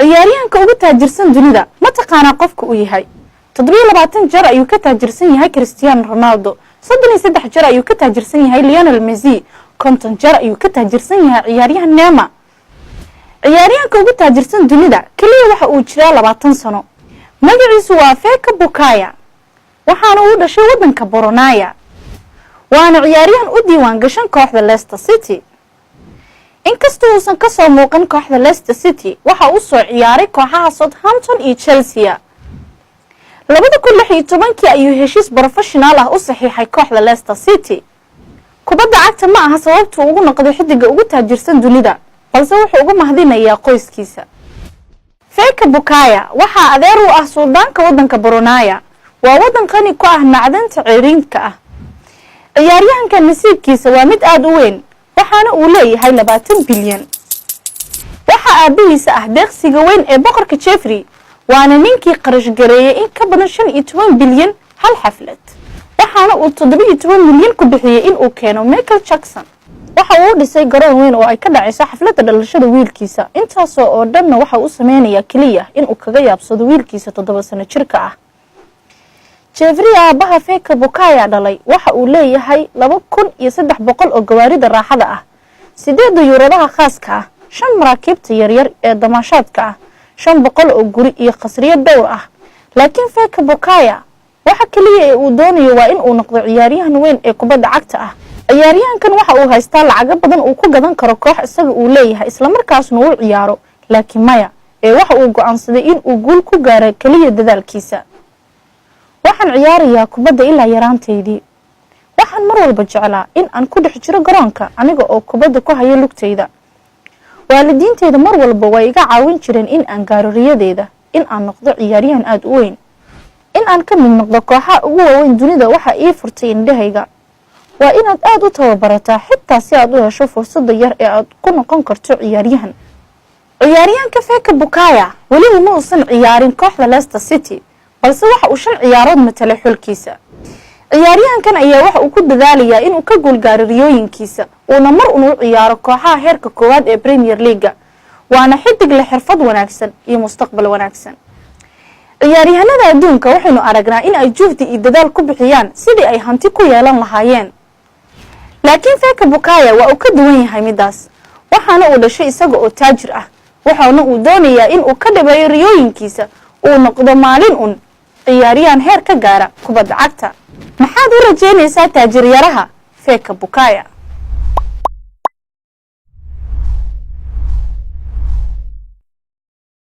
Ciyaaryahanka ugu taajirsan dunida ma taqaanaa qofka uu yahay? 27 jeer ayuu ka taajirsan yahay Cristiano Ronaldo, 33 jeer ayuu ka taajirsan yahay Lionel Messi, 50 jeer ayuu ka taajirsan yahay ciyaaryahan Neymar. Ciyaaryahanka ugu taajirsan dunida keliya waxa uu jiraa 20 sano. Magaciisu waa Feka Bukaya, waxaana uu dhashay waddanka Boronaya, waana ciyaaryahan u diiwaan gashan kooxda Leicester City. Inkastoo uusan kasoo muuqan kooxda Leicester City, waxa uu soo ciyaaray kooxaha Southampton iyo Chelsea. 2016-kii ayuu heshiis professional ah u saxiixay kooxda Leicester City. Kubadda cagta ma aha sababtuu ugu noqday xidiga ugu taajirsan dunida, balse wuxuu ugu mahdinayaa qoyskiisa. Feka Bukaya waxaa adeer u ah suldaanka waddanka Brunei. Waa waddan qani ku ah macdanta ceyriinka ah. Ciyaaryahanka nasiibkiisa waa mid aada u weyn, waxaana uu leeyahay 20 bilyan. Waxaa aabihiisa ah deeqsiga weyn ee boqorka Jeffrey, waana ninkii qarash gareeyay in ka badan 15 bilyan hal xaflad, waxaana uu 17 milyan ku bixiyey in uu keeno Michael Jackson. Waxa uu u dhisay garoon weyn oo ay ka dhacayso xafladda dhalashada wiilkiisa. Intaasoo oo dhanna waxa uu sameynayaa keliya inuu kaga yaabsado wiilkiisa 7 sano jirka ah. Jeffrey, aabaha Feka Bukaya dhalay, waxa uu leeyahay 2300 oo gawaarida raaxada ah, sideed dayuuradaha khaaska ah, shan maraakiibta yaryar ee damaashaadka ah, 500 oo guri iyo khasriyo dhowr ah. Laakiin Feka Bukaya waxa keliya ee uu doonayo waa in uu noqdo ciyaaryahan weyn ee kubadda cagta ah. Ciyaaryahankan waxa uu haystaa lacago badan uu ku gadan karo koox isaga uu leeyahay, islamarkaasna uu ciyaaro, laakiin maya, ee waxa uu go-aansaday in uu guul ku gaaro keliya dadaalkiisa. Waxaan ciyaarayaa kubadda ilaa yaraantaydii. Waxaan mar walba jeclaa in aan ku dhex jiro garoonka aniga oo kubadda ku hayo lugtayda. Waalidiinteyda mar walba way iga caawin jireen in aan gaaro riyadeeda, in aan noqdo ciyaaryahan aada u weyn, in aan ka mid noqdo kooxaha ugu waaweyn dunida. Waxa ii furtay indhahayga waa inaad aada u tababarataa, xitaa si aad u hesho fursadda yar ee aad ku noqon karto ciyaaryahan. Ciyaaryahanka Feka Bukaya weliba ma uusan ciyaarin kooxda Leicester City, balse waxa uu shan ciyaarood matalay xulkiisa. Ciyaaryahankan ayaa waxa uu ku dadaalayaa inuu ka guulgaaro riyooyinkiisa, uuna mar un u ciyaaro kooxaha heerka koowaad ee Premier League-ga, waana xidig leh xirfad wanaagsan iyo mustaqbal wanaagsan. Ciyaaryahanada adduunka waxaynu aragnaa in ay juhdi iyo dadaal ku bixiyaan sidii ay hanti ku yeelan lahaayeen, laakiin Feka Bukaya waa uu ka duwan yahay midaas. Waxaana uu dhashay isaga oo taajir ah, waxaana uu doonayaa in uu ka dhabeeyo riyooyinkiisa, uu noqdo maalin un ciyaaryahan heer ka gaara kubadda cagta. Maxaad u rajeynaysaa taajiryaraha Feka Bukaya?